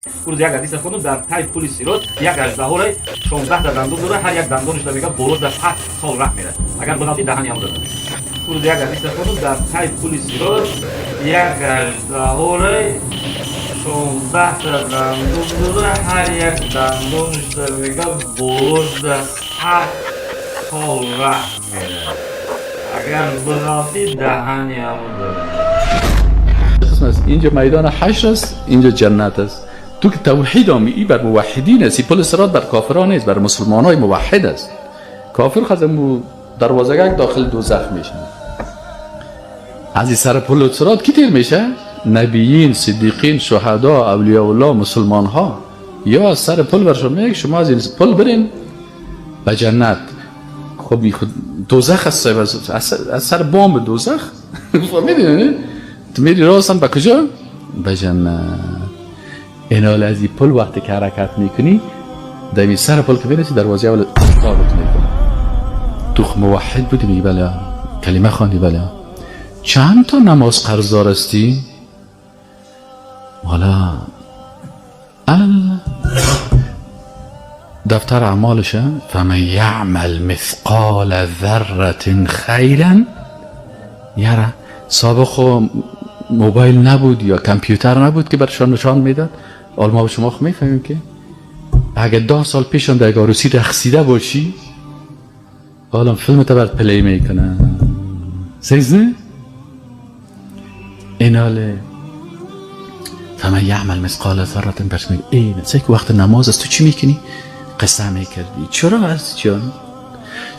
Рӯз як ҳадиса хондум: дар тай пули сирот як аждаҳоре 16-та дандон дора, ҳар як дандонаш мега боло дар 7 сол раҳ мерад, агар биғалти, даҳани ҳам дада. Рӯз як ҳадиса хондум: дар тай пули сирот як аждаҳоре 16-та дандон дора, ҳар як дандонаш мега боло дар 7 сол раҳ мерад, агар биғалти, даҳани ҳам дада. قسم است. اینجا میدان حشر است، اینجا جنت است. تو که توحید آمی، ای بر موحدین است. این پل صراط بر کافران نیست، بر مسلمان های موحد است. کافر خزمو دروازه داخل دوزخ میشه. از این سر پل صراط کی تیر میشه؟ نبیین، صدیقین، شهدا، اولیاء الله، مسلمان ها. یا از سر پل برشون میگه شما از این پل برین به جنت. خب خود دوزخ است، از سر بام دوزخ، فهمیدی؟ تو میری راستن به کجا؟ به جنت. اینال از این پل وقتی که حرکت میکنی، در سر پل که برسی، دروازه اول ثابت میکنه. تو موحد بودی؟ میگی بله. کلمه خواندی؟ بله. چند تا نماز قرضدار هستی؟ والا ال دفتر اعمالشه. فمن یعمل مثقال ذره خیرا یره. سابق خو موبایل نبود یا کامپیوتر نبود که برشان نشان میداد. حالا ما شما خو میفهمیم که اگه 10 سال پیشم در عروسی رقصیده باشی، حالا فیلم تا برات play میکنه. سیزنه ایناله فمن یعمل مثقال ذره. برش میگه ای که وقت نماز است تو چی میکنی؟ قصه میکردی. چرا از جان؟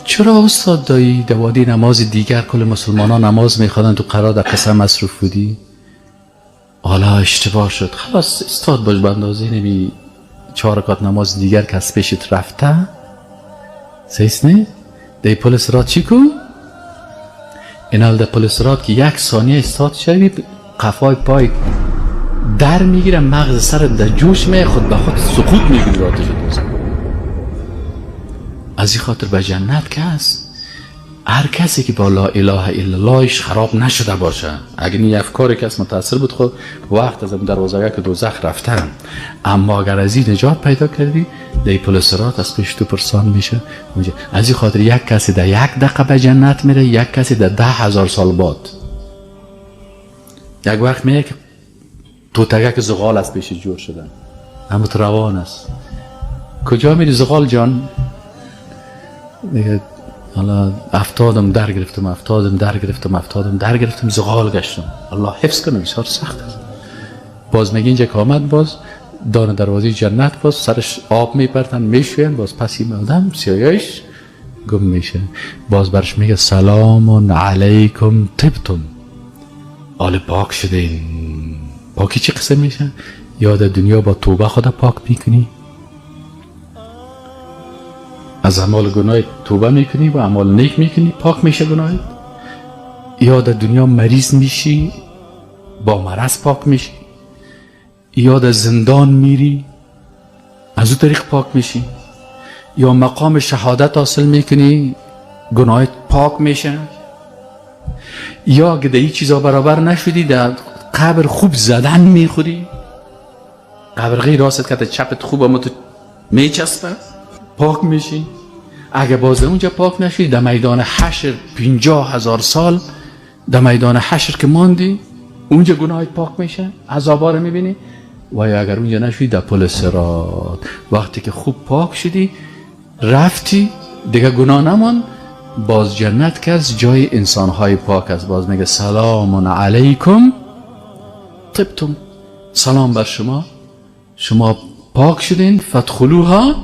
چرا استاد دایی دوادی نماز دیگر کل مسلمان ها نماز میخوادن، تو قرار در قصه مصروف بودی؟ حالا اشتباه شد، خلاص، استاد باش. به اندازه نمی چهار رکعت نماز دیگر که از پیشت رفته، سیس نه؟ دی پل صراط چی کو؟ اینال در پل صراط که یک ثانیه استاد شوی، قفای پای در میگیره، مغز سر در جوش می، خود به خود سقوط میگیره آتش دوزخ. از این خاطر به جنت که هست، هر کسی که با لا اله الا اللهش خراب نشده باشه. اگر این افکاری که از متاثر بود، خود وقت از اون دروازه که دوزخ رفتن. اما اگر از این نجات پیدا کردی، دی پل صراط از پیش تو پرسان میشه. از این خاطر یک کسی در یک دقیقه به جنت میره، یک کسی در 10,000 سال بعد. یک وقت میگه که توتگک زغال از پیش جور شدن، اما تو روان است. کجا میری زغال جان؟ میگه حالا افتادم در گرفتم، افتادم در گرفتم، افتادم در گرفتم، زغال گشتم. الله حفظ کنه، بسیار سخت است. باز میگه اینجا که آمد، باز دان دروازه جنت، باز سرش آب میپرتن، میشوین. باز پس این آدم سیایش گم میشه. باز برش میگه سلام علیکم طبتم، حال پاک شدین. پاکی چی قسم میشه؟ یا در دنیا با توبه خدا پاک میکنی، از اعمال گناه توبه میکنی و اعمال نیک میکنی، پاک میشه گناهت. یا در دنیا مریض میشی، با مرض پاک میشی. یا در زندان میری، از او طریق پاک میشی. یا مقام شهادت حاصل میکنی، گناهت پاک میشه. یا اگه در این چیزا برابر نشدی، در قبر خوب زدن میخوری، قبر غیر راست که چپت خوب اما تو میچسبه، پاک میشی. اگه باز اونجا پاک نشدی، در میدان حشر 50,000 سال در میدان حشر که ماندی، اونجا گناهت پاک میشه، عذابا رو میبینی. و یا اگر اونجا نشدی، در پل صراط وقتی که خوب پاک شدی، رفتی، دیگه گناه نمان، باز جنت که از جای انسانهای پاک است. باز میگه سلام علیکم طبتم، سلام بر شما، شما پاک شدین، فادخلوها.